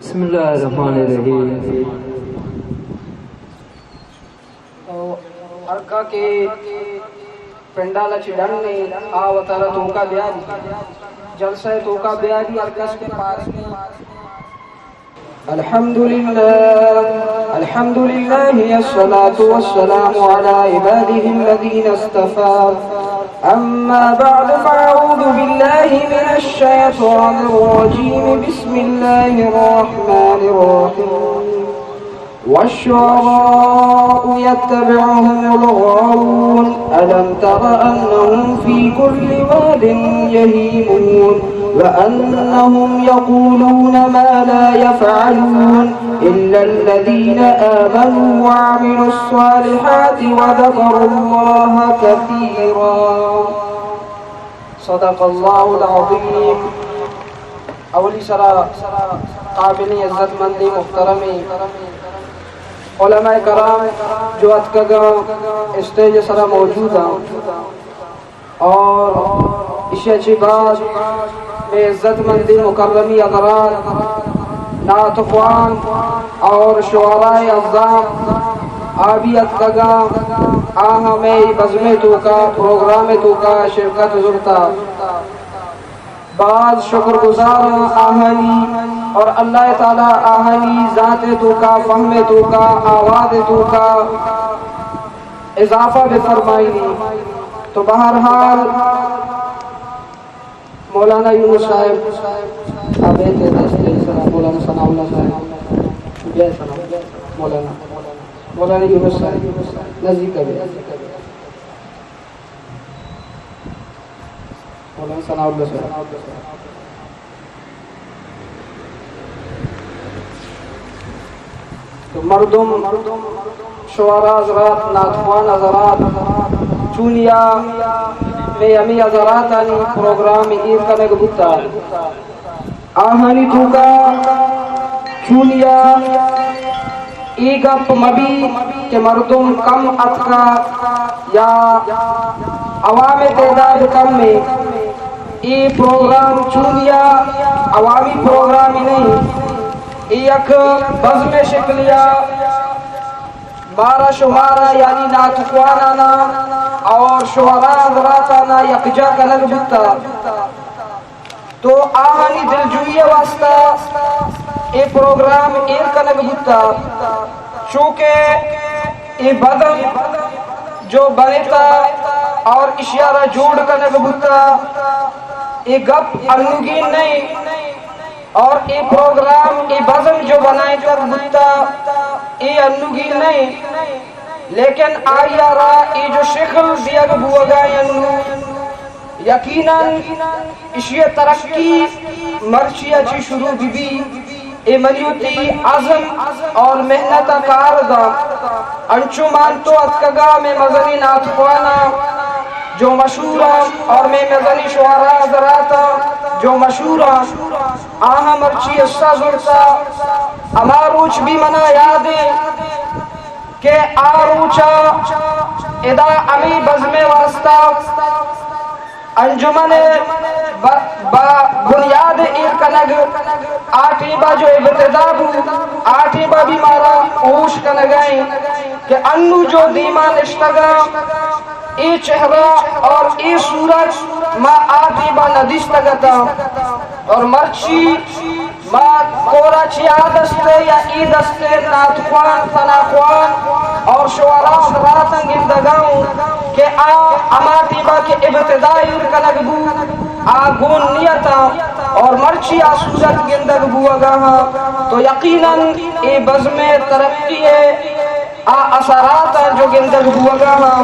بسم اللہ الرحمن الرحیم۔ تو ہر کا کہ پنڈال چی ڈن نے، آ وتارا توکا بیاری، جلسہ توکا بیاری، ہر کس کے پاس میں۔ الحمد لله، الحمد لله، الصلاة والسلام على عباده الذين اصطفى. أما بعد، فأعوذ بالله من الشيطان الرجيم. بسم الله الرحمن الرحيم. والشعراء يتبعهم الغاوون. ألم تر أنهم في كل واد يهيمون. وأنهم يقولون ما لا يفعلون. إلا الذين آمنوا وعملوا الصالحات وذكروا الله كثيرا. صدق الله العظيم. اولی سرا قابل عزت مندیں محترمیں علماء کرام جو اتکگاں، اسٹیج سرا موجود ہیں، اور اشیا چی بعد میں عزت مندیں مکرمی حضرات، نعت خوان اور شعراء عظام آ بھی اتکگاں، آہاں میں بزم توکا، پروگرام توکا شرکت زرتا۔ باز شکر گزار آں آہانی، اور اللہ تعالی آہانی ذات توکا، فہم توکا، آواز توکا اضافہ بفرمائینی۔ تو بہرحال مولانا یونس صاحب، ابے تے دست سلام، مولانا ثناء اللہ صاحب، بیا سلام، مولانا، مولانا یونس صاحب، نزدیک ابے۔ مولانا ثناء اللہ صاحب۔ تو مردم، شعراء حضرات، نعت خوان حضرات، چونیا میں ہمیں حضراتانی پروگرام ایر کنگ بوتا۔ آہانی توکا چونیا اے گپ مبی کہ مردم کم اتکا یا عوام تعداد کم ہے۔ اے پروگرام چونیا عوامی پروگرام نہیں، اے یک بزم شکلیا مارا شمارا یعنی نعت خوانانا اور شعراء حضراتانا یکجا کنگ بوتا۔ تو آہانی دلجوئی ء واسطہ اے پروگرام ایر کنگ بوتا، چونکہ اے بزم جو بنتا اور اشیارا جوڑ کنگ بوتا، اے گپ انوگین نہیں، اور اے پروگرام، اے بزم جو بنائینتگ بوتا، اے انوگین نہیں، لیکن آئی ء را اے جو شکل دیگ بوگا انو، یقیناً اشی ء ترقی مرچی ء چی شروع بہ بی۔ اے منی وتی عزم اور محنت ء کار داں۔ انچو مان تو اتکگا میں مزنی نعت خواناں جو مشہوراں اور میں مزنی شعراء حضراتاں جو مشہوراں، آہاں مرچی حصہ زرتا۔ ہما روچ بھی منا یاد ہے کہ آ روچا ادا ہمے بزم ء واسطہ انجمن ء ب-، با بنیاد ایر کنگ، آ ٹیبا جو ابتدا بو، آ ٹیبا بھی مارا ہوش کنگ ء کہ انو جو دیما نشتگاں، اے چہرہ اور اے صورت ما آ ٹیبا نہ دیستگ اتاں اور مرچی ما کورا چیا دستے یا ای دستے نعت خوان، ثنا خوان اور شعراء حضراتاں گندگا ہوں کہ آ ہما ٹیبا کہ ابتدا ایر کنگ بو، آ گون نیتاں اور مرچی آ صورت گندگ بوگا ہاں، تو یقیناً اے بزم ترقی ہے۔ آ اثرات جو گندگ بوگا ہاں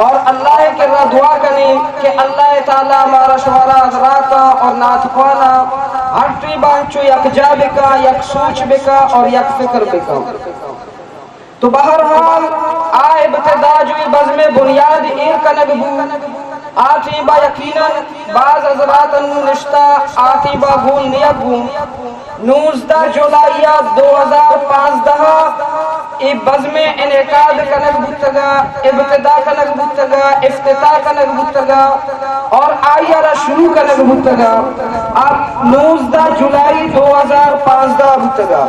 اور اللہ ء کرا دعا کنیں کہ اللہ تعالی مارا شمارا حضرات اور نعت خوانا ہر ٹیبا انچو یکجا بکا، یک سوچ بکا اور یک فکر بکا۔ تو بہرحال آ ابتدا جو اے بزم بنیاد ایر کنگ بو، آ ٹیبا یقیناً باز حضرات انو نشتا، آ ٹیبا گون نیت بو۔ نوزدہ جولائی دو ہزار پانزدہ اے بزم ءِ انعقاد کنگ بوتگ ءَ، ابتدا کنگ بوتگ ءَ، افتتاح کنگ بوتگ ءَ اور آئی ءَ را شروع کنگ بوتگ ءَ، آ نوزدہ جولائی دو ہزار پانزدہ بوتگ ءَ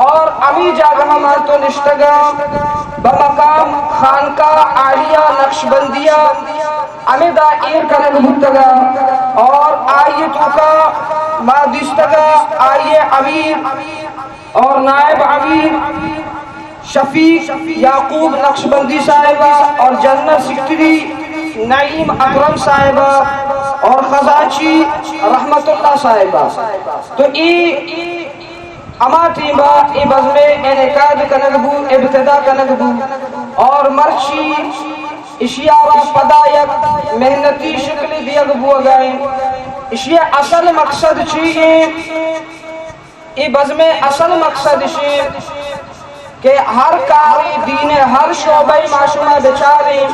اور ہمے جاگہ ءَ ما تو نشتگ ءَ بمقام خانقاہ عالیہ نقشبندیہ ہمدا ایر کنگ بوتگ ءَ اور آئی ءِ توکا ما دیستگ ءَ آئی ءِ امیر اور نائب امیر شفیق یعقوب نقشبندی صاحبہ اور جنرل سیکرٹری نعیم اکرم صاحبہ اور خزانچی رحمت اللہ صاحبہ۔ تو اے ہما ٹیم ءَ اے بزم ءِ انعقاد کنگ بو، ابتدا کنگ بو اور مرچی اشی ءَ را پدا یک محنتی شکل دیگ بوگ ءَ ایں۔ اشی ءِ اصل مقصد چی ایں؟ اے بزم ءِ اصل مقصد اش ایں کہ ہر کارے دین ءِ ہر شعبہ ءَ ما شما بچاریں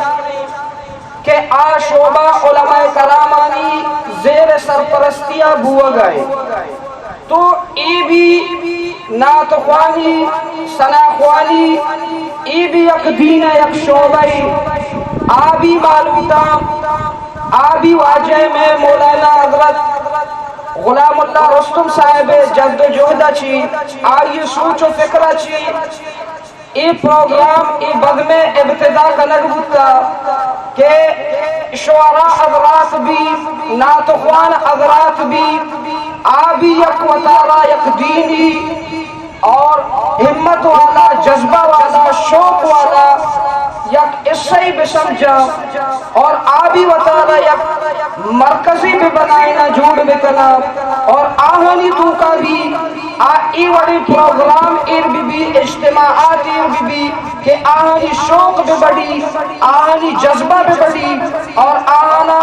کہ آ شعبہ علماء کرامانی زیر سرپرستی ءَ بوگ ءَ ایں۔ تو اے بھی نعت خوانی، ثنا خوانی، اے بھی یک دین ءِ یک شعبہ ایں۔ آ بھی مالوتاں، آ بھی واجہ مئے مولانا حضرت غلام اللہ رستم صاحب ءِ جد و جہد ءَ چی، آئی ءِ سوچ و فکر ءَ چی، اے پروگرام، اے بزم ءِ ابتدا کنگ بوتا کہ شعراء حضرات بھی، نعت خوان حضرات بھی، آ بھی یک وتارا یک دینی اور ہمت والا، جذبہ والا، شوق والا یک حصہ بسمجھاں اور آ بھی وتارا یک مرکزے بہ بنائیناں، جوڑ بکناں اور آہانی توکا بھی آ اے وڑیں پروگرام ایر بہ بی، اجتماعات ایر بہ بی کہ آہانی شوق بہ بڑی، آہانی جذبہ بہ بڑی اور آہانا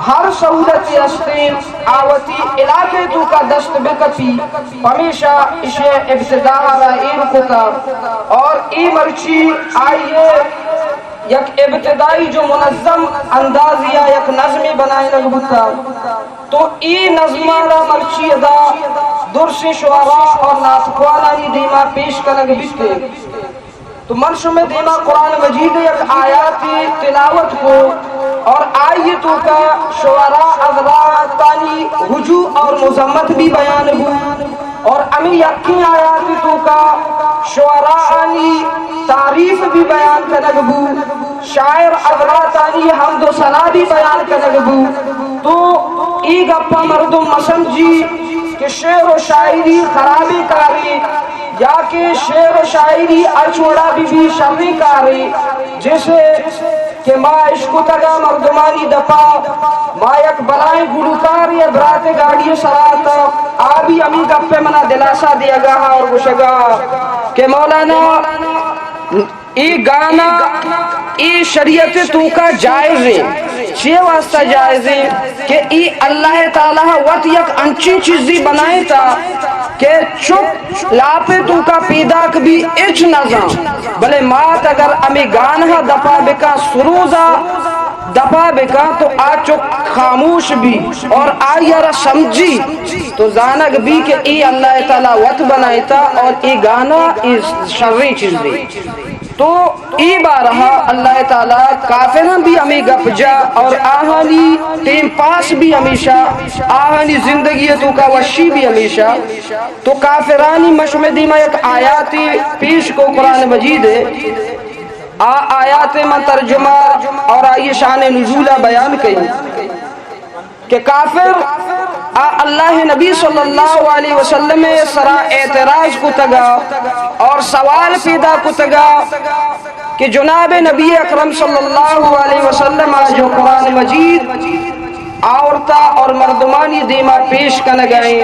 ہر سہولت ہستیں آ وتی علاقے توکا دست بہ کپی۔ پمیشا اشی ابتدا را ایر کتا اور اے مرچی آئیے یک ابتدائی جو منظم اندازیا یک نظمے بنائینگ بوتا۔ تو اے نظمانا مرچی ادا درسیں شعراء اور نعت خوانانی دیما پیش کنگ بیتے۔ تو من شمے دیما قرآن مجید یک آیاتے تلاوت کو اور آئی توکا شعراء حضراتانی ہجو اور مذمت بھی بیان بو اور ہمیں یکیں آیات توکا شعراءانی تعریف بھی بیان کنگ بو، شاعر حضراتانی حمد و ثنا بھی بیان کنگ بو۔ تو اے گپا مردم مسمجھی کہ شعر و شاعری خرابیں کارے یا کہ شعر و شاعری ہرچ وڑا بہ بی شریں کارے، جیسے کہ ما اشکتگا مردمانی دپا، ما یک بلائیں گلوکارے ء برات ء گاڑی ء سرا اتاں، آ بھی ہمے گپ ء منا دلاسا دیگا ہا اور گوشگا کہ مولانا، اے گانا، اے شریعت توکا جائز ایں۔ چے واسطہ جائز ایں؟ کہ اے اللہ تعالی وت یک انچیں چیزے بنائینتا کہ چک لاپ توکا پیداک بی، ہچ نزان، بلے مات اگر ہمے گانہا دپا بکاں، سروزا دپا بکاں تو آ چک خاموش بی اور آئی را سمجھی تو زانگ بی کہ اے اللہ تعالی وت بنائینتا اور اے گانا اے شریں چیزے۔ تو اے بارہا اللہ تعالی کافراں بھی ہمے گپ جا اور آہانی ٹیم پاس بھی ہمیشہ، آہانی زندگی توکا وشی بھی ہمیشہ۔ تو کافرانی مشمع دیما یک آیاتے پیش کو قرآن مجید ہے، آ آیات من ترجمہ اور آئی شان نزولہ بیان کئی۔ کہ کافر آ اللہ نبی صلی اللہ علیہ وسلم سرا اعتراض کتگا اور سوال پیدا کتگا کہ جناب نبی اکرم صلی اللہ علیہ وسلم آ جو قرآن مجید عورتا اور مردمانی دیما پیش کنگائیں،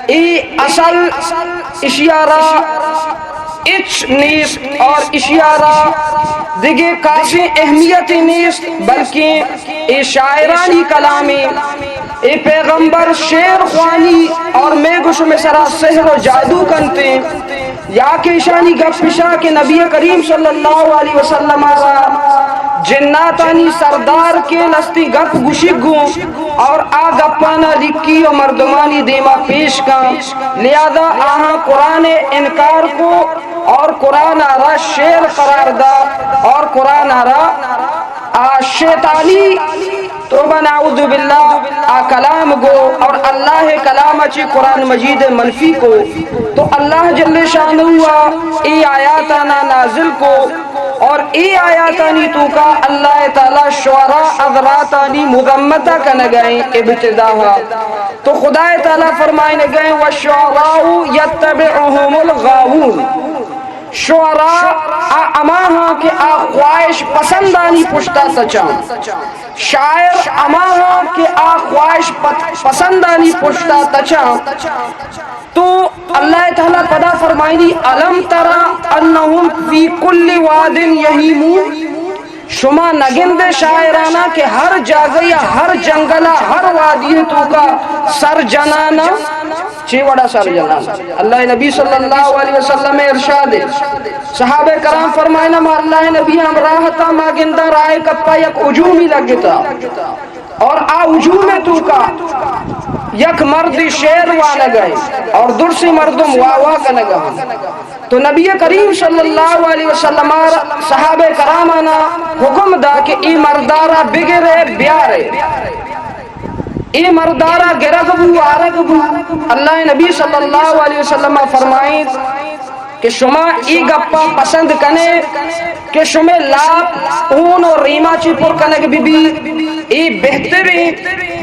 اے اصل اشیارا ہچ نیست اور اشیارا دگہ کاسیں اہمیت نیست، بلکیں اے شاعرانی کلامیں، اے پیغمبر شعر خوانی اور مے گشم سرا سحر و جادو کنتیں، یا کہ ایشانی گپ اشا کہ نبی کریم صلی اللہ علیہ وسلم را جناتانی سردار کے لستی گپ گشی گوں اور آ گپانا لکی و مردمانی دیما پیش کن، لہذا آہاں قرآن انکار کو۔ اور قرآن ءَ را شعر قرار دا، اور قرآن ءَ را آ شیطانی، توبہ نعوذ باللہ، آ کلام گو، اور اللہ ءِ کلام ءَ چہ قرآن مجید ءَ منفی کو، تو اللہ جل شانہ ءَ اے آیاتانا نازل کو، اور اے آیاتانی توکا اللہ تعالی شعراء حضراتانی مذمت ءَ کنگ ءَ ایں ابتدا ءَ۔ تو خدا تعالی فرمائنگ ءَ ایں، والشعراء یتبعهم الغاوون۔ شعراء آ ہما ہاں کہ آ خواہش پسندانی پشتا تچاں۔ شاعر ہما ہاں کہ آ خواہش پت-، پسندانی پشتا تچاں۔ تو اللہ تعالی پدا فرمائنی، الم تر انهم فی کل واد یہیمون۔ شما نگندے شاعرانا کہ ہر جاگہ یا ہر جنگلا، ہر وادی توکا سر جنانا؟ چے وڑا سر جنانا؟ اللہ نبی صلی اللہ علیہ وسلم ارشاد، صحابہ کرام فرمائنا، ما اللہ نبی ہمراہ تا، ما گندا راہ کپا یک ہجومی لگتا، اور آ ہجوم توکا یک مرد شعر وانگ ءَ اور درسیں مردم واہ واہ کنگ ءَ۔ تو نبی کریم صلی اللہ علیہ وسلم ءَ صحابہ کرامانا حکم دا کہ اے مردارا بگرے بیارے۔ اے مردارا گرگ بو، آرگ بو۔ اللہ نبی صلی اللہ علیہ وسلم فرمائیت کہ شما اے گپا پسند کنے کہ شمے لاپ ہون و ریما چی پر کنگ بی بی، اے بہتریں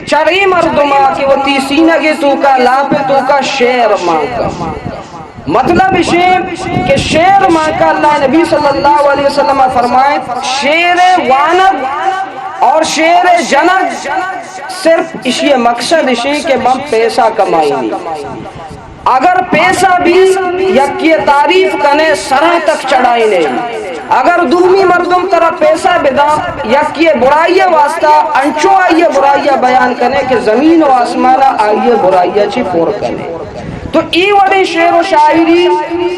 چرے مردما کہ وتی سینگے توکا، لاپ توکا شعر مانکا۔ مطلب اشیں کہ شعر مانکا اللہ نبی صلی اللہ علیہ وسلم فرمائیت، شعر وانگ اور شعر جنگ صرف اشی مقصد اشیں کہ من پیسہ کمائینی۔ اگر پیسہ بی، یکی تعریف کنے سرا تک چڑھائینے، اگر دومی مردم ترا پیسہ بدا، یکی برائی واسطہ انچو آئی برائی بیان کنے کہ زمین و آسمان آئی برائی چی پر کنے۔ تو ای وڑیں شعر و شاعری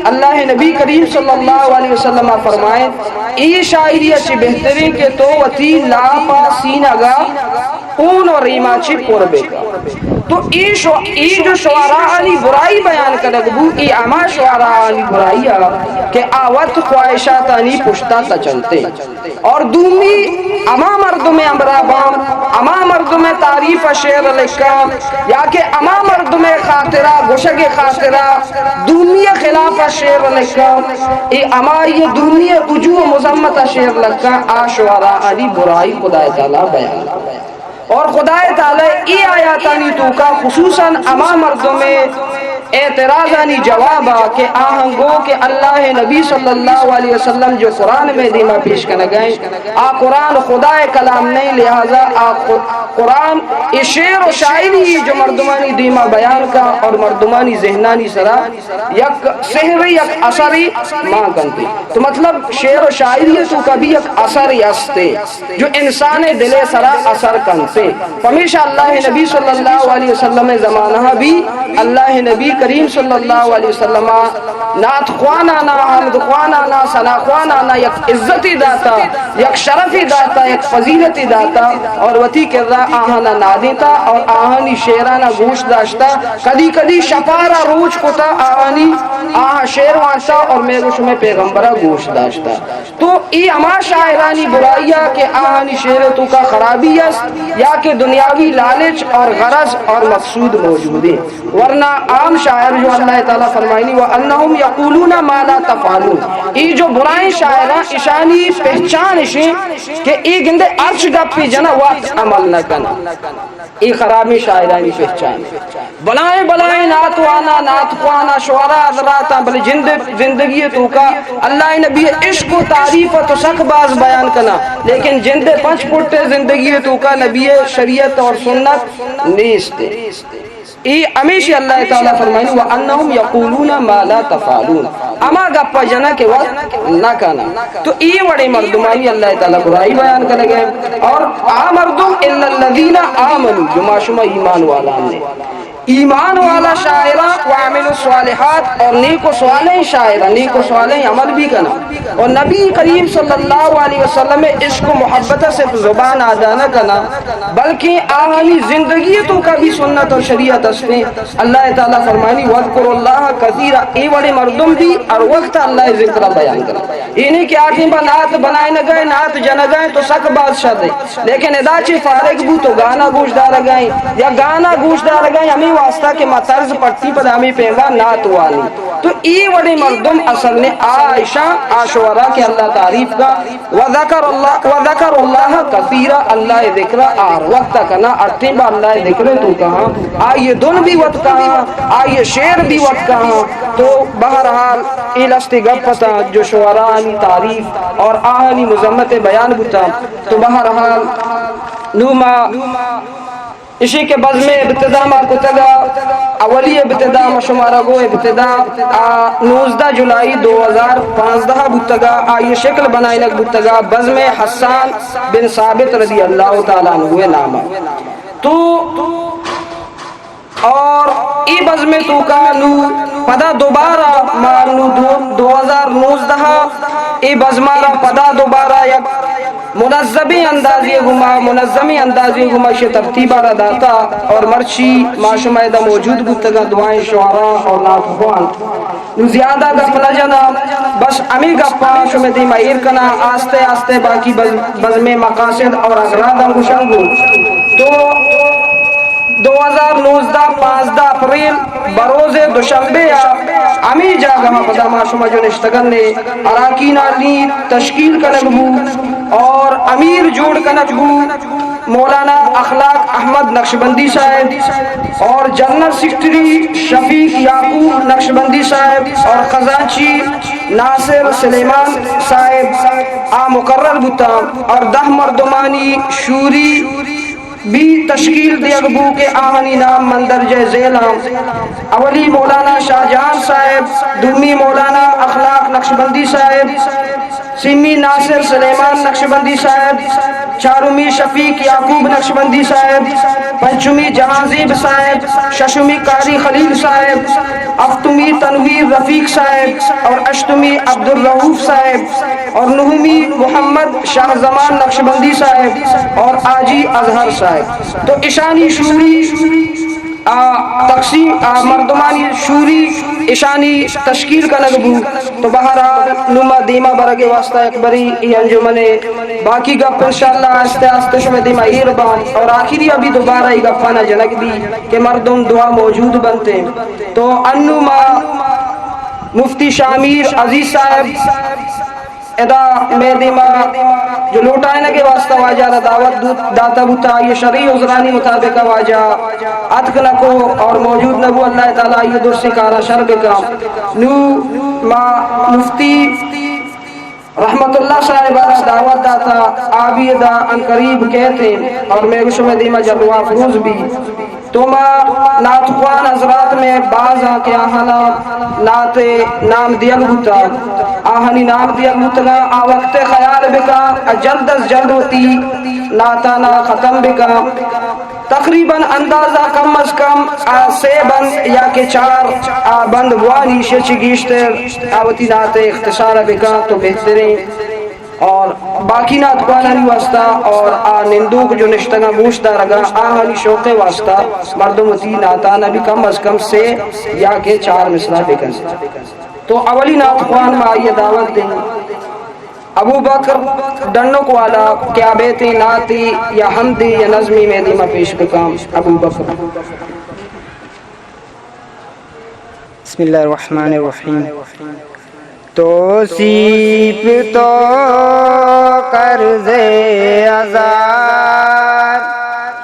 اللہ نبی کریم صلی اللہ علیہ وسلم فرمائے، ای شاعری چی بہتریں کہ تو وتی لاپا سینگا اون و ریما چی پر بکا۔ تو ای شو-، ای جو شعراءانی برائی بیان کنگ بو، ای ہما شعراءانی برائی آ کہ آ وت خواہشاتانی پشتا تچنتے۔ اور دومی ہما مردم ہمراہ باں، ہما مردم تعریف شعر لکھاں، یا کہ ہما مردم خاطرہ، گوشگ خاطرہ دومی خلاف شعر لکھاں، ای ہما یہ دومی وجوہ مذمت شعر لکھاں، آ شعراءانی برائی خدا تعالی بیان۔ اور خدا تعالی ای آیاتانی توکا خصوصاً ہما مردم اعتراضانی جوابا کہ آہاں گو کہ اللہ نبی صلی اللہ علیہ وسلم جو قرآن میں دیما پیش کنگائیں، آ قرآن خدا کلام نہیں، لہذا آ خو-، قرآن ای شعر و شاعری جو مردمانی دیما بیان کا اور مردمانی ذہنانی سرا یک سحر، یک اثر مان کنتے۔ تو مطلب شعر و شاعری توکا بھی یک اثر ہستے۔ جو انسان دل سرا اثر کنتے۔ پمیشا اللہ نبی صلی اللہ علیہ وسلم زمانہ بھی اللہ نبی کریم صلی اللہ علیہ وسلم نعت خوانانا، حمد خوانانا، ثنا خوانانا یک عزتی داتا، یک شرفی داتا، یک فضیلتی داتا اور وتی کرا آہانا نادینتا اور آہانی شعرانا گوش داشتا۔ کدی کدی شپارا روچ کتا آہانی، آہاں شعر وانتا اور میرے شمے پیغمبرا گوش داشتا۔ تو ای ہما شاعرانی برائی آ کہ آہانی شعر توکا خرابی است یا کہ دنیاوی لالچ اور غرض اور مقصود موجود ہیں، ورنہ عام شاعر جو اللہ تعالی فرمائنی، وانهم یقولون ما لا تفعلون، ای جو برائیں شاعراں اشانی پہچان اشیں کہ ای گندے ہرچ گپی جنا وقت عمل نہ کنا۔ اے خرابیں شاعرانی پہچان۔ بلائیں بلائیں نعت وانا، نعت خوانا، شعراء حضراتاں، بلے جند زندگی توکا اللہ نبی عشق و تعریف تو سک باز بیان کنا، لیکن جند پنچ پٹ زندگی توکا نبی شریعت اور سنت نیست۔ اے ہمیشی اللہ تعالی فرمائنی، وانهم یقولون ما لا تفعلون۔ ہما گپا جنا کہ وت نہ کنا۔ تو اے وڑیں مردمانی اللہ تعالی برائی بیان کنگے۔ اور آ مردم الا الذین آمنوا، جو ما شما ایمان والا نے۔ ایمان والا شاعراں، وعملوا الصالحات، اور نیک و صالحیں شاعراں، نیک و صالحیں عمل بھی کنا۔ اور نبی کریم صلی اللہ علیہ وسلم عشق و محبت صرف زبان ادا نہ کنا، بلکہ آہانی زندگی توکا بھی سنت اور شریعت استیں۔ اللہ تعالیٰ فرمانی، "واذکروا اللہ کثیرا"، اے وڑے مردم بھی ہر وقت اللہ ذکر بیان کنا۔ اے نہیں کہ آ ٹیم با نعت بنائینگا ایں، نعت جنگا ایں تو سک باز شر ایں۔ لیکن ادا چہ فارغ بو تو گانا گوش دارگا ایں، یا گانا گوش دارگا ایں ہمے واسطہ کہ ما طرز پٹی پدا ہمے پیما نعت وانی۔ تو اے وڑیں مردم اصل نے آ اشاں آ شعرا کہ اللہ تعریف کا، وذکر اللہ، وذکر اللہ کثیرا، اللہ ذکر ہر وقت کنا، ہر ٹیم با اللہ ذکر توکا ہاں، آئی دن بھی وت کہاں، آئی شعر بھی وت کہاں۔ تو بہرحال اے لستے گپ اتاں جو شعراءانی تعریف اور آہانی مذمت بیان بوتاں۔ تو بہرحال نوں ما اشی کہ بزم ابتدا ما کتگا، اولی ابتدا ما شمارا گو ابتدا آ نوزدہ جولائی دو ہزار پانزدہ بوتگا، آئی شکل بنائینگ بوتگا بزم حسان بن ثابت رضی اللہ تعالیٰ عنہ نام۔ تو اور اے بزم توکا نوں پدا دوبارہ ما نوں دو، دو ہزار نوزدہ اے بزمارا پدا دوبارہ یک منظمیں اندازے گما، منظمیں اندازے گما شے ترتیبا را داتا اور مرچی ما شما ادا موجود بوتگا دعائیں شعراء اور نعت خوان۔ نوں زیادہ گپ نہ جناں، بس ہمے گپاں شمئے دیما ایر کناں، آستے آستے باقی بز-، بزمیں مقاصد اور اغراضاں گوشاں گوں۔ تو دو ہزار نوزدہ پانزدہ اپریل بروز دوشنبے ء ہمے جاگہ ء پدا ما شما جو نشتگن نے اراکین علی تشکیل کنگ بو اور امیر جوڑ کنگ بو۔ مولانا اخلاق احمد نقشبندی صاحب اور جنرل سیکرٹری شفیق یعقوب نقشبندی صاحب اور خزانچی ناصر سلیمان صاحب آ مقرر بوتاں اور دہ مردمانی شوری بھی تشکیل دیگ بو کہ آہانی نام مندرجہ ذیل آں۔ اولی مولانا شاہ جہان صاحب، دومی مولانا اخلاق نقشبندی صاحب، سیمی ناصر سلیمان نقشبندی صاحب، چارمی شفیق یعقوب نقشبندی صاحب، پنچمی جہانزیب صاحب، ششمی قاری خلیل صاحب، ہفتمی تنویر رفیق صاحب اور ہشتمی عبدالرؤف صاحب اور نہمی محمد شاہ زمان نقشبندی صاحب اور حاجی اظہر صاحب۔ تو اشانی شوری آ، تقسیم، آ، مردمانی شوری اشانی تشکیل کنگ بو۔ تو بہرحال نوں ما دیما برگ ء واسطہ یک بری ای انجمن ء باقی گپ انشاءاللہ آستے آستے شمئے دیما ایر باں اور آخری ابھی دوبارہ ای گپانا جنگ بی کہ مردم دعا موجود بنتے۔ تو انوں ما مفتی شامیر عزیز صاحب ادا مئے دیما جو لوٹائینگ ء واسطہ واجہ را دعوت دو-، داتا بوتا، آئی شرعی عذرانی مطابق واجہ اتک نہ کو اور موجود نہ بو۔ اللہ تعالی آئی درسیں کاراں شر بکا۔ نوں ما مفتی رحمت اللہ صاحب را دعوت داتا، آ بھی ادا ان قریب کہتے اور میں شمئے دیما جلوہ افروز بی۔ تو ما نعت خوان حضرات میں باز آں کہ آہانا نعت نام دیگ بوتا، آہانی نام دیگ بوتگا، آ وقت خیال بکا، جلد از جلد وتی نعتانا ختم بکا۔ تقریباً اندازہ کم از کم آ سے بند یا کہ چار آ بند بوانی، شے چی گیشتر آ وتی نعت اختصار بکا تو بہتریں۔ اور باقی نعت خوانانی واسطہ اور آ نندوک جو نشتگاں گوش دارگا، آہانی شوق واسطہ مردم وتی نعتانا بھی کم از کم سے یا کہ چار مصرع بکن۔ تو اولی نعت خوان ما آئی دعوت دیں ابو بکر ڈنک والا کہ آ بیتیں نعتی یا حمدی یا نظمی میں دیما پیش بکام۔ ابو بکر۔ بسم اللہ الرحمن الرحیم۔ تو سیپ تو قرض ہزار،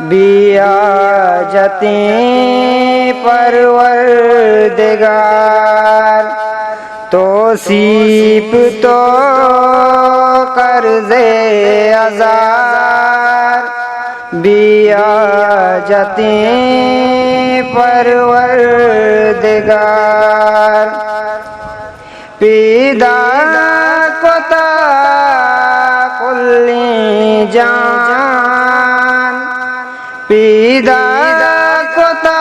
بیا جتیں پروردگار۔ تو سیپ تو قرض ہزار، بیا جتیں پروردگار۔ پیدا کتا کلیں جان، پیدا کتا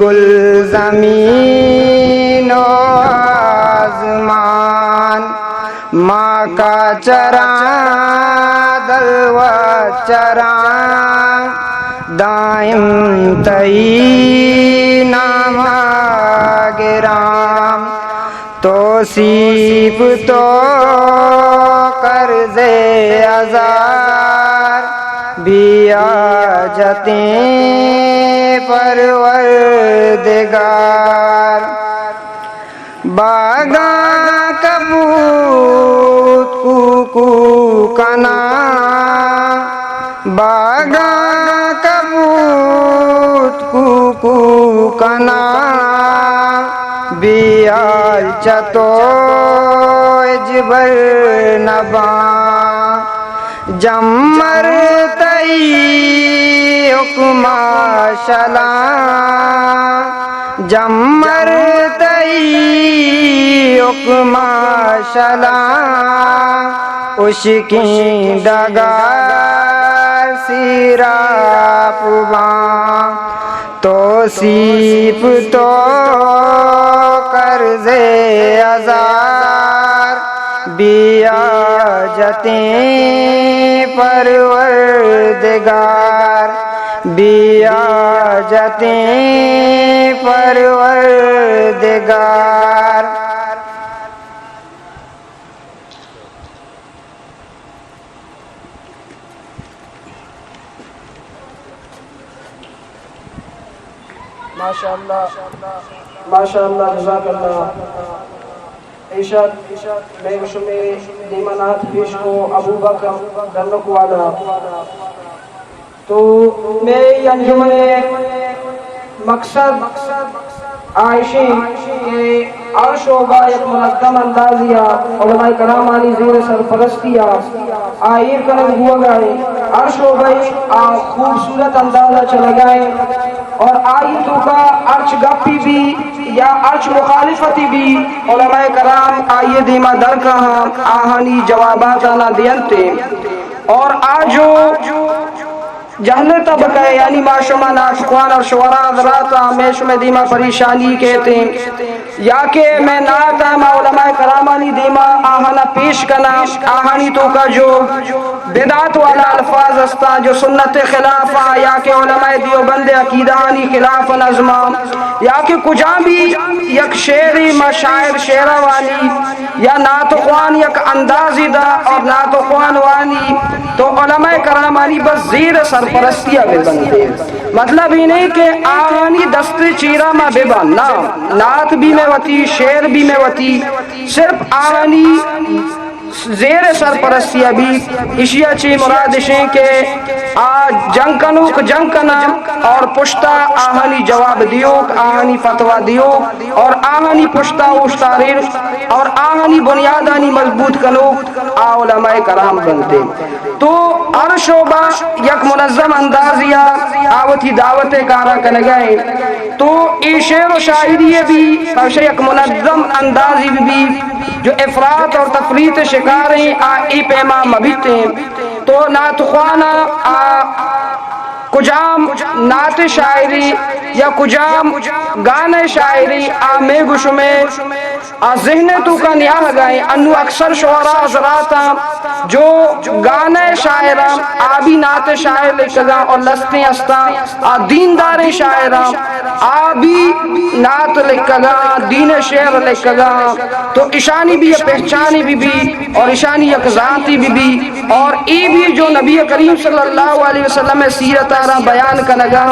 گلزمین و آزمان، ما کا چراں دلوت چراں، دائم تئی نام ءَ گراں۔ توسیپ تو قرض ہزار، بیا جتیں پروردگار۔ باگاں کبوت کوکو کناں، باگاں کبوت کوکو کناں، بیال چہ تو ہچبر نباں۔ جمر تئی حکم ءَ شلاں، جمر تئی حکم ءَ شلاں، ہشکیں ڈگار سیراپ باں۔ توسیپ تو قرض ہزار، بیا جتیں پروردگار، بیا جتیں پروردگار۔ ماشاءاللہ، ماشاءاللہ، جزاک اللہ۔ ایشک، مئے شمئے دیما نعت پیش کو ابوبکر ڈنک والا۔ تو مئے انجمن مقصد آ ایش انت کہ ہر شعبہ یک منظم اندازے ءَ علماء کرامانی زیر سرپرستی ءَ آ ایر کنگ بوگ ءَ انت۔ ہر شعبہ ءَ آ خوبصورت انداز ءَ چلگ ءَ انت اور آئی توکا ہرچ گپی بی یا ہرچ مخالفتی بی، علماء کرام آئی دیما در کاہاں، آہانی جوابات آناں دینت۔ اور آ جو جہل طبقہ ءَ، یعنی ما شما نعت خوان اور شعراء حضرات، مئے شمئے دیما پریشانی کیت ایں، یا کہ مئے نعت ءَ ما علماء کرامانی دیما آہانا پیش کناں، آہانی توکا جو بدعت والا الفاظ استاں، جو سنت خلاف آں، یا کہ علماء دیوبند عقیدہانی خلاف نظماں، یا کہ کجام بھی یک شعرے ما شاعر شعرا وانی، یا نعت خوان یک اندازے دا اور نعت خوان وانی، تو علماء کرامانی بس زیر سرپرستی ءَ بہ بنت۔ مطلب اے نہیں کہ آہانی دست چیرا ما بہ بن، نہ، نعت بھی مئے وتی، شعر بھی مئے وتی، صرف آہانی زیر سرپرستی ءَ بی۔ ایشی ءَ چی مراد اش انت کہ آ جنگ کنوک جنگ کناں اور پشتا آہانی جواب دیوک، آہانی فتویٰ دیوک اور آہانی پشتا اوشتارین اور آہانی بنیادانی مضبوط کنوک آ علماء کرام بنت۔ تو ہر شعبہ یک منظم اندازے ءَ آ وتی دعوت ءِ کاراں کنگ ءَ انت۔ تو اے شعر و شاعری ءَ بھی پرشہ یک منظم اندازے بہ بی، جو افراط اور تفریط ءِ شکار ایں، آ اے پیما مہ بیت ایں۔ تو نعت خواناں آ کجام نعت شاعری یا کجام گانے شاعری آ مئے گو شمئے آ ذہن ءِ توکا نیاہگا ایں۔ انو اکثر شعراء حضراتاں جو گانے شاعراں آ بھی نعت شاعر لکھگاں اور لستیں استاں آ دینداریں شاعراں آ بھی نعت لکھگاں، دین شعر لکھگاں، تو اشانی بھی یہ پہچانی بہ بی اور اشانی یک ذاتی بہ بی۔ اور اے بھی جو نبی کریم صلی اللہ علیہ وسلم ءِ سیرت ءَ را بیان کنگا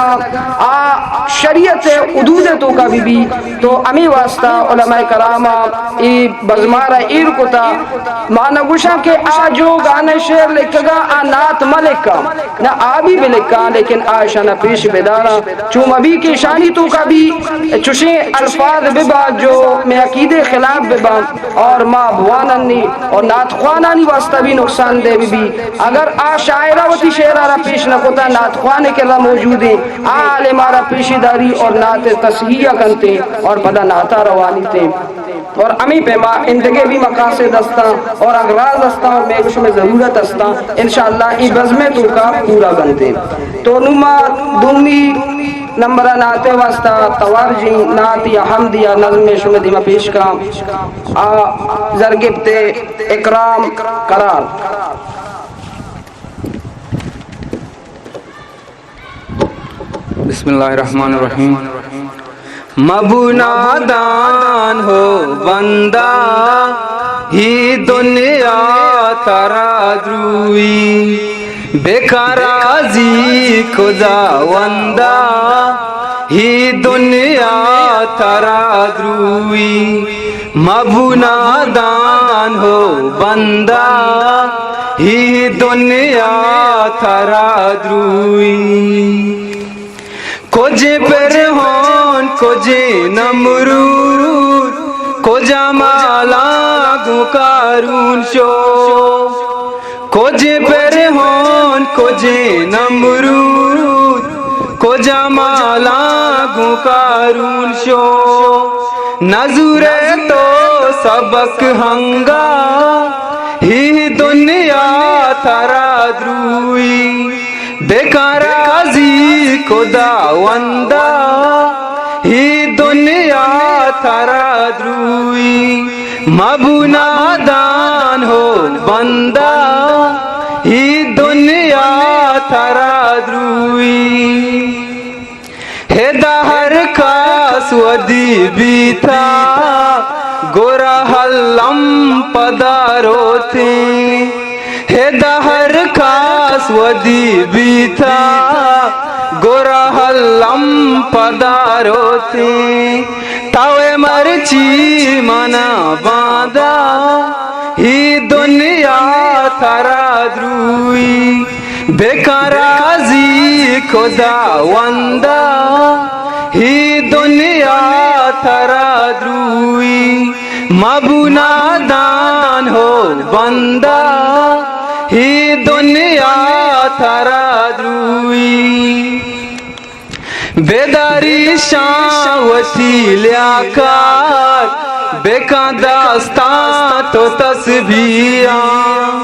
آ شریعت ءِ حدود ءِ توکا بہ بی۔ تو ہمے واسطہ علماء کرام اے بزمارا ایر کتا۔ ما نہ گوشاں کہ آ جو گانے شعر لکھگا آ نعت مہ لکھاں، نہ آ بھی بہ لکھاں، لیکن آ اشانا پیش بداراں۔ چو مہ بی کہ اشانی توکا بھی چشیں الفاظ بہ باں جو مئے عقیدے خلاف بہ باں اور ما بوانن نی اور نعت خوانانی واسطہ بھی نقصان دہ بہ بی۔ اگر آ شاعرا وتی شعرا را پیش نہ کتا، نعت خوان ءِ کرا موجود ایں، آ عالما را پیش داری اور نعت تصحیح کنت ایں اور پدا نعتا روانیت ایں۔ اور ہمے پیما اندگہ بھی مقاصد استاں اور اغراض استاں اور مئے گو شمئے ضرورت استاں، انشاءاللہ اے بزم ءِ توکا پورا بنت ایں۔ تو نوں ما دومی نمبر ءَ نعت ءِ واسطہ توار جی نعت یا حمد یا نظم شمئے دیما پیش کاں۔ آ زرگپت اکرام قرار۔ بسم اللہ الرحمن الرحیم۔ مبو نادان ہو بندہ، ہی دنیا ترا دروئی، بکن راضی خداوندا، ہی دنیا ترا دروئی۔ مبو نادان ہو بندہ، ہی دنیا ترا دروئی۔ کجے پرہون، کجے نمرود، کجا مالا گوں قارون شو۔ کجے پرہون، کجے نمرود، کجا مالا گوں قارون شو۔ نزورے تو سبق ہنگا، ہی دنیا ترا دروئی۔ بکن راضی خداوندا، ہی دنیا ترا دروئی۔ مبو نادان ہو بندہ، ہی دنیا ترا دروئی۔ ہدا ہر کس ودی بیتا، گورا ہلم پدا روتیں۔ ہدا ہر کس ودی بیتا، گورا ہلم پدا روتیں۔ توئے مرچی منا باندا، ہی دنیا ترا دروئی۔ بکن راضی خداوندا، ہی دنیا ترا دروئی۔ مبو نادان ہو بندہ، ہی دنیا ترا دروئی۔ بداری شان وتی لیاقت، بکن دستاں تو تسبیحاں۔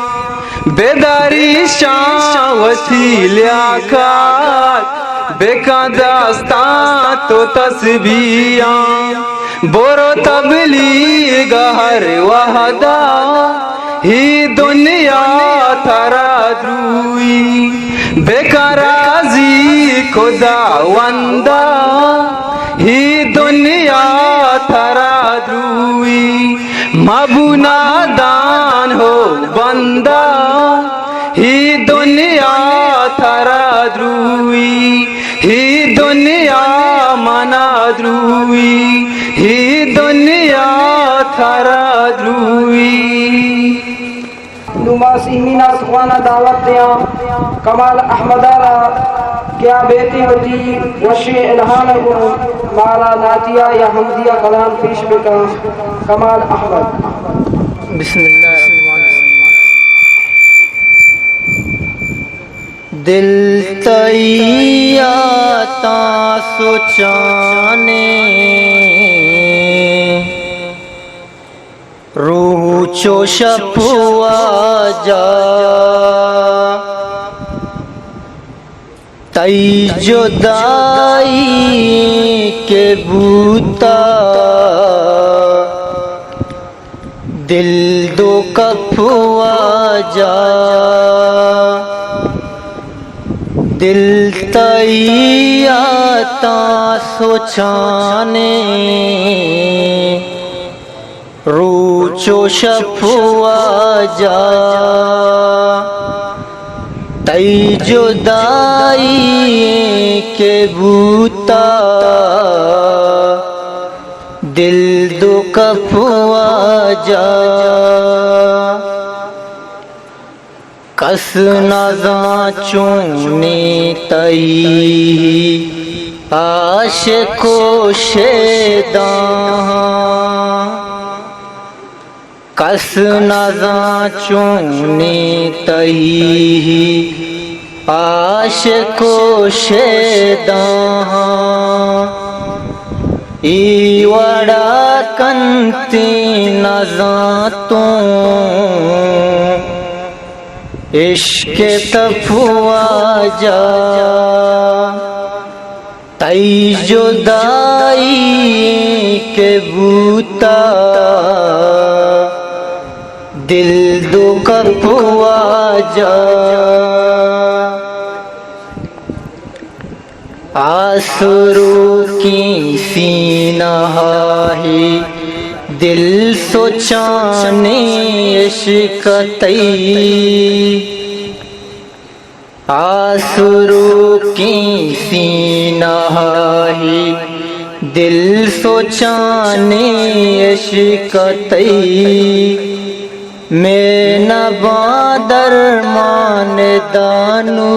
بداری شان وتی لیاقت، بکن دستاں تو تسبیحاں۔ برو تبلیغ ہر وہدا، ہی دنیا ترا دروئی۔ بکن راضی خداوندا، ہی دنیا ترا دروئی۔ مبو نادان ہو بندہ، ہی دنیا ترا دروئی۔ ہی دنیا منا دروئی، ہی دنیا ترا دروئی۔ نوں ما سیمی نعت خوانا دعوت دیاں کمال احمد ءَ را کہ آ بیتے وتی وشیں الحان ءَ گوں مارا نعتیہ یا حمدیہ کلام پیش بکاں۔ کمال احمد۔ بسم اللہ الرحمن الرحیم۔ دل تئی یاتاں سوچانے، روچ و شپ واجہ۔ تئی جدائی کہ بوتا، دل دو کپ واجہ۔ دل تئی یاتاں سوچانے، روچ و شپ واجہ۔ تئی جدائی کہ بوتا، دل دو کپ واجہ۔ کس نزان چونیں تئی عاشق و شیداں۔ کس نزان چونیں تئی عاشق و شیداں۔ اے وڑا کنتیں نزانتوں عشق تپ واجہ۔ تئی جدائی کہ بوتا، دل دو کپ واجہ۔ آسروکیں سینہ ہی دل سوچانے عشق تئی۔ آسروکیں سینہ ہی دل سوچانے عشق تئی۔ میں نباں درمان دانو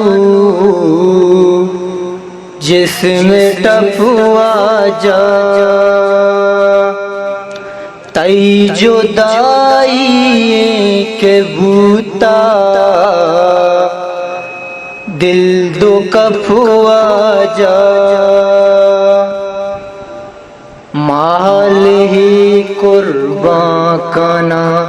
جسم ٹپ واجہ۔ تئی جدائی کہ بوتا، دل دو کپ واجہ۔ مال ہی قربان کناں،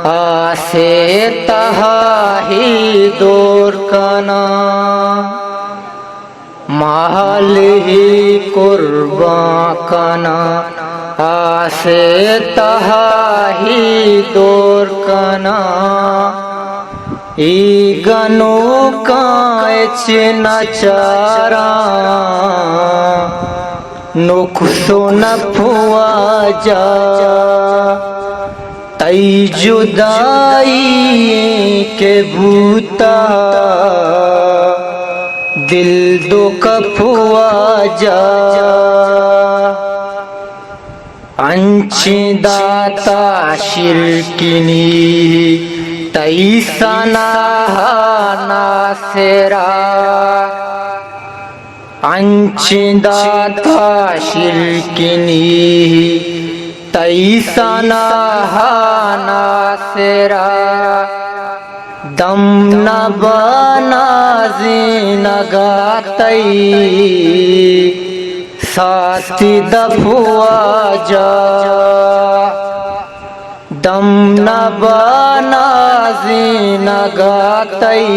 آسے تہا ہی دور کناں۔ مال ہی قربان کناں، آسے تہا ہی دور کناں۔ ای گنوکاں اچ نہ چاراں، نقص و نپ واجہ۔ تئی جدائی کہ بوتا، دل دو کپ واجہ۔ انچیں داتا شرکنی تئی ثنا ہا ناصرا۔ انچیں داتا شرکنی تئی ثنا ہا ناصرا۔ دم نبا نازینگا تئی ساتی دپ واجہ۔ دم نبا نازینگا تئی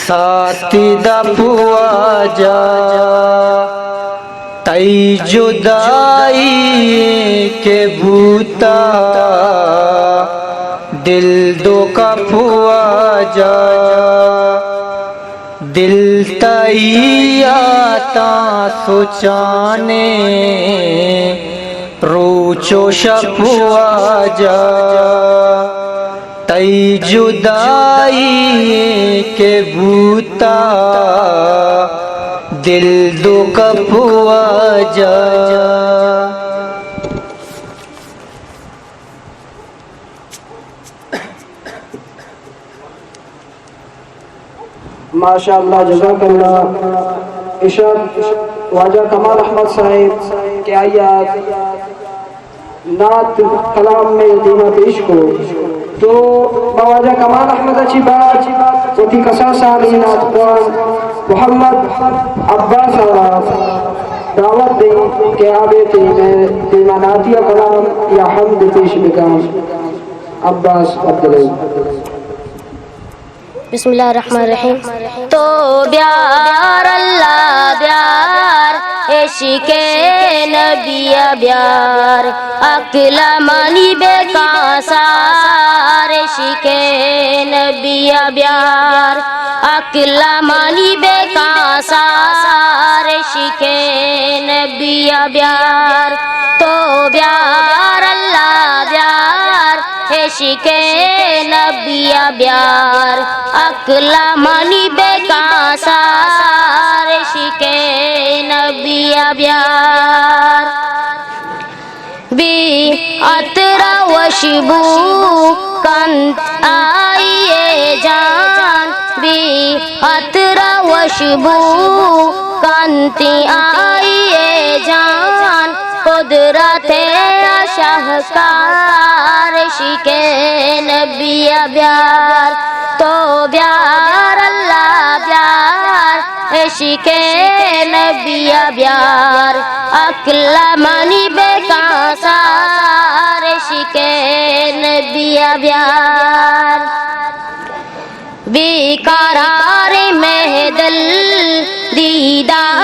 ساتی دپ واجہ۔ تئی جدائی کہ بوتا، دل دو کپ واجہ۔ دل تئی یاتاں سوچانے روچ و شپ واجہ۔ تئی جدائی کہ بوتا، دل دو کپ واجہ۔ ماشاءاللہ، جزاک اللہ۔ ارشاد واجہ کمال احمد صاحب کہ آئی ءَ نعت کلام مئے دیما پیش کو، تو ما واجہ کمال احمد ءَ چی بعد وتی کساسانی نعت خوان محمد عباس ءَ را دعوت دیں کہ آ بیت مئے دیما نعتیہ کلام یا حمد پیش بکن۔ عباس عبدالعزیز۔ بسم اللہ الرحمن الرحیم۔ تو بیار اللہ بیار، عشق نبی بیار، عقل منی بے کاسار، عشق نبی بیار، عقل منی بے کاسار، عشق نبی بیار۔ تو بیار اللہ بیار، عشق نبی بیار، عقل منی بے کاسار، عشق نبی بیار۔ بی عطر وشبو کنت آئی جان، بی عطر وشبو کنت آئی جان، قدرت شاہکار، عشق نبی بیار، تو بیار اللہ بیار، عشق نبی بیار، عقل منی بے کاسار، عشق نبی بیار۔ بے قرار مئے دل دیدار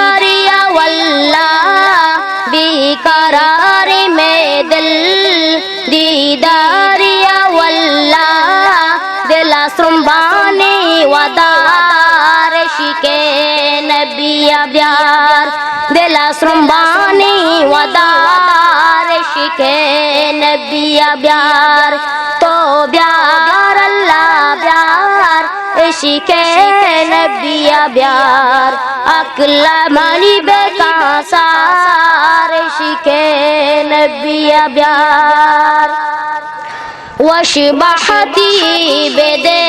دل ءَ سرمبانی ودار، عشق ءِ نبی ءَ بیار، تو بیار اللہ بیار، عشق ءِ نبی ءَ بیار، عقل ءَ منی بکن سار، عشق ءِ نبی ءَ بیار۔ وش بہتی بدے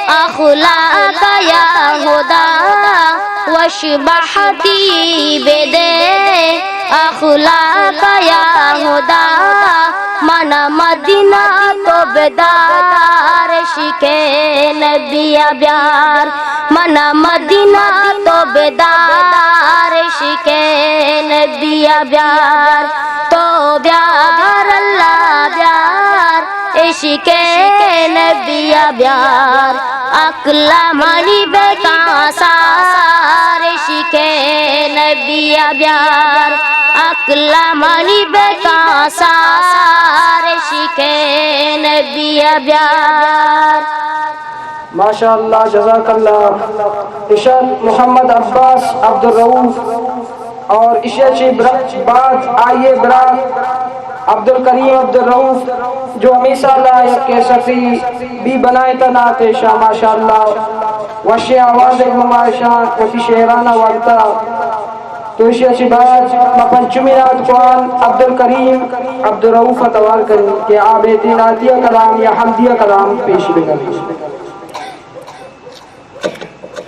اخلاق یا ہدا، وش بہتی بدے اخلاق یا ہدا، من مدینہ تو بدار، عشق ءِ نبی ءَ بیار، من مدینہ تو بدار، عشق ءِ نبی ءَ بیار، تو بیار اللہ بیار، عشق ءِ نبی ءَ بیار، عقل ءَ منی بکن سار، عشق ءِ نبی ءَ بیار، عقل ءَ منی بکن سار، عشق ءِ نبی ءَ بیار۔ ماشاءاللہ، جزاک اللہ۔ ارشاد محمد عباس عبدالرؤف اور اشیا چی برا-، بعد آئیے برا عبدالکریم عبدالرؤف، جو ہمیں سالہ یک کیسٹی بھی بنائے تا نعت شاہ، ماشاءاللہ، وشیں آواز ایک نمائشاں وتی شعرانہ وانتا۔ تو اشیا چی بعد ما پنچمی نعت خوان عبدالکریم عبدالرؤف توار کن کہ آ بیتی نعتیہ کلام یا حمدیہ کلام پیش بکن۔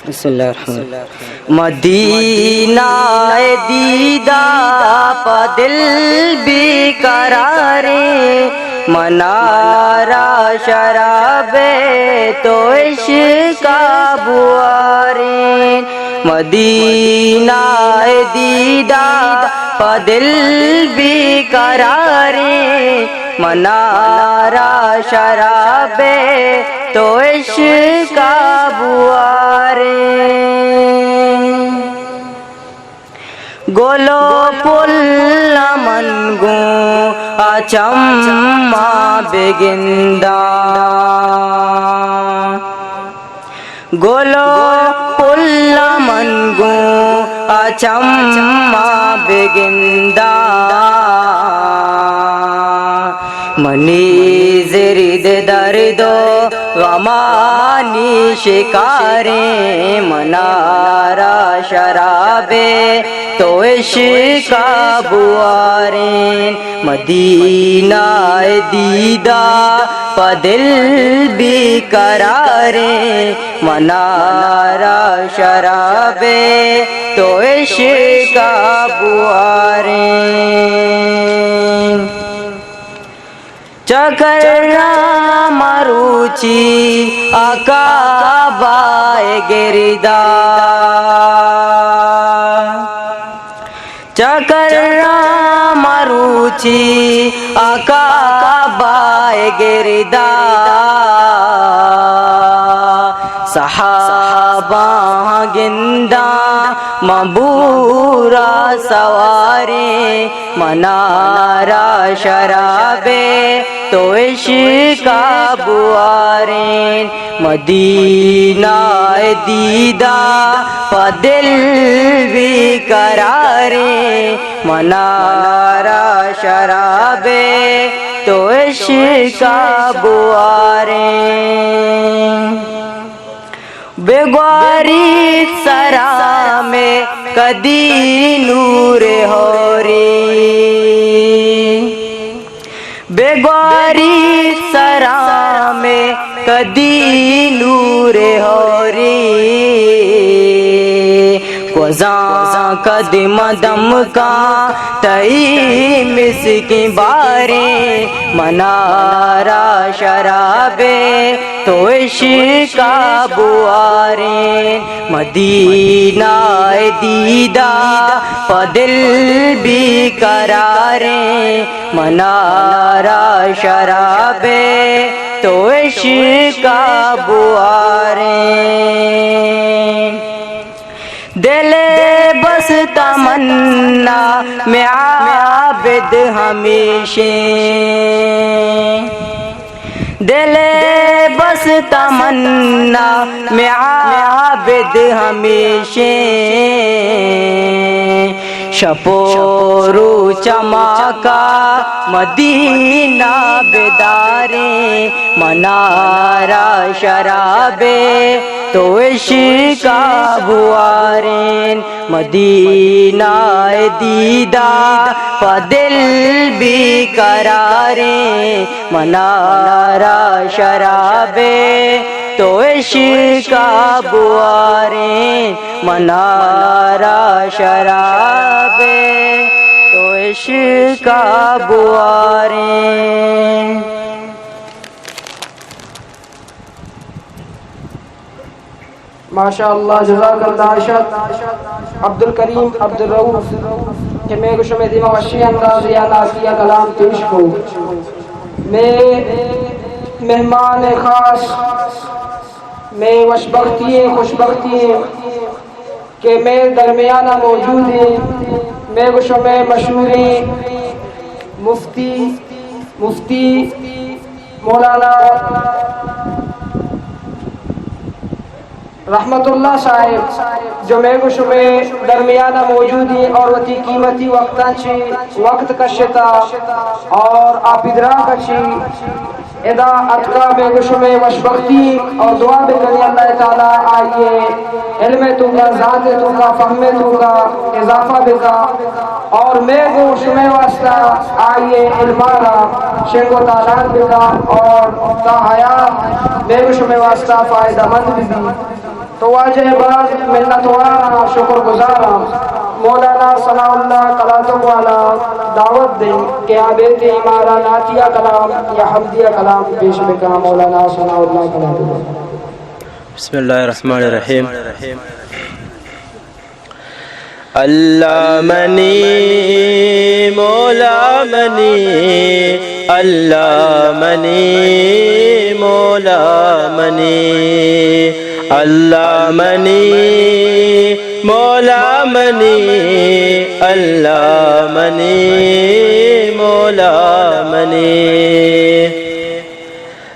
بسم اللہ الرحمن الرحیم۔ مدینہ دیدہ پہ دل بے قراریں، منارا شراب تو عشق بواریں۔ مدینہ دیدہ پہ دل بے قراریں، منارا شراب تو عشق بواریں۔ گل و پل من گوں آ چماں بگنداں۔ گل و پل من گوں آ چماں بگنداں۔ منی زرد درد و غمانی شکاریں، منارا شراب تو عشق بواریں۔ مدینہ دیدہ پہ دل بے قراریں، منارا شراب تو عشق بواریں۔ چکر مروچی آ کعبہ گردا، چکر مروچی آ کعبہ گردا، صحابہ گنداں مبورا سواریں، منارا شراب تو عشق بواریں۔ مدینہ دیدہ پہ دل بے قراریں، منارا شراب تو عشق بواریں۔ بگواری سرا میں کدی نور ہوری، بگواری سرا میں کدی نور ہوری، گوزاں کدی مدم کا تئی مسکیں باریں، منارا شراب تو عشق بواریں۔ مدینہ دیدہ پہ دل بے قراریں، منارا شراب تو عشق بواریں۔ دل بس تمنا میں عابد ہمیشیں، دل بس تمنا میں عابد ہمیشیں، شپ و روچ ہماکا مدینہ بداریں، منارا شرابے تو عشقا بواریں۔ مدینہ دیدہ پہ دل بے قراریں، منارا شرابے تو عشقا بواریں۔ منارا شرابے تو عشقا بواریں۔ ماشاءاللہ، جزاک اللہ۔ اشت عبدالکریم عبدالرؤف کہ مئے گو شمئے دیما وشیں اندازے آ نعتیہ کلام پیش کو۔ مئے مہمان خاص، مئے وشبختی ایں، خوشبختی ایں کہ مئے درمیان ء موجود ایں مئے گو شمئے مشہوریں مفتی، مفتی مولانا رحمت اللہ صاحب، جو مئے گو شمئے درمیان ء موجود ایں اور وتی قیمتی وقتاں چی وقت کشتا اور آ پدراک چی ادا اتکا، مئے گو شمئے وشبختی اور دعا بکنی اللہ تعالی آئیے علم توکا، ذات توکا، فہم توکا اضافہ بکا اور مئے گو شمئے واسطہ آئیے علمارا شنگ و تالان بکا اور تا حیات مئے گو شمئے واسطہ فائدہ مند ببی۔ تو واجہ باز منتوار آں، شکر گزار آں۔ مولانا ثناء اللہ کلاتک والا دعوت دیں کہ آ بیت مارا نعتیہ کلام یا حمدیہ کلام پیش بکاں۔ مولانا ثناء اللہ کلاتک والا۔ بسم اللہ الرحمن الرحیم۔ اللہ منی مولا منی، اللہ منی مولا منی، اللہ منی مولا منی، اللہ منی مولا منی۔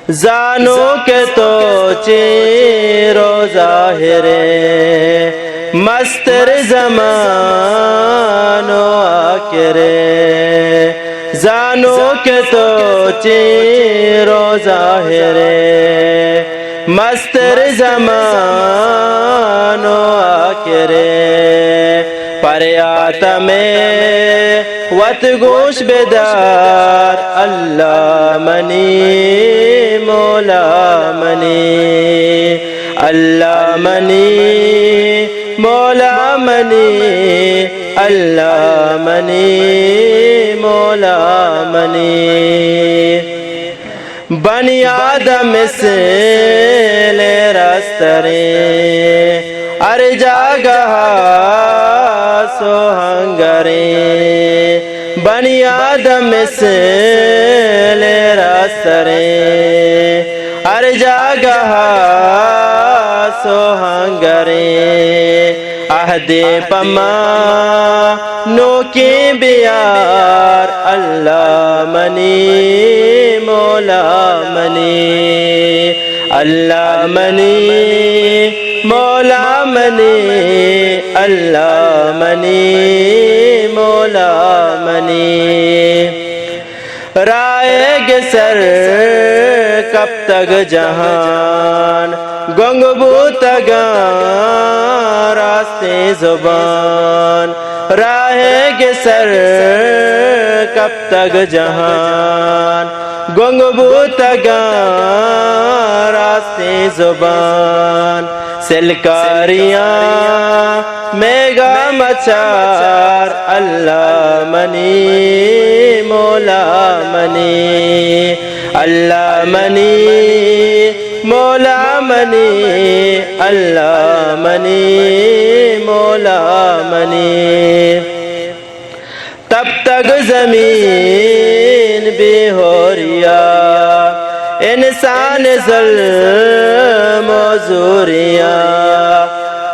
زانو کہ تو چیر و ظاہر ئے، مستر زمان و آخر ئے۔ زانو کہ تو چیر و ظاہر ئے، مستر زمان و آخر ئے۔ پریات مئے وت گوش بدار، اللہ منی مولا منی، اللہ منی مولا منی، اللہ منی مولا منی۔ بنی آدم مثل رستریں، ہر جاگہ سوہنگریں۔ بنی آدم مثل رستریں، ہر جاگہ سوہنگریں۔ عہدے پہ ما نوکیں بیار، اللہ منی مولا منی، اللہ منی مولا منی، اللہ منی مولا منی۔ راہ گسر کپتگ جہان، گنگ بوتگاں راستیں زبان۔ راہ گسر کپتگ جہان، گنگ بوتگاں راستیں زبان۔ سلکاریاں میگا مچار، اللہ منی مولا منی، اللہ منی مولا منی، اللہ منی مولا منی۔ تپتگ زمین بے ہوریا، انسان ظلم و زوریا۔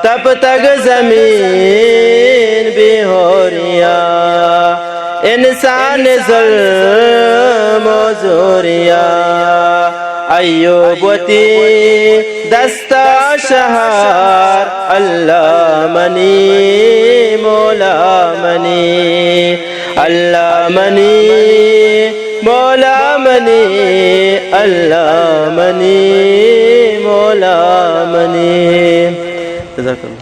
تپتگ زمین بے ہوریا، انسان ظلم و زوریا۔ ایوب وتی دستا شہار، اللہ منی مولا منی، اللہ منی، مولا منی، اللہ منی، مولا منی۔ جزاک اللہ۔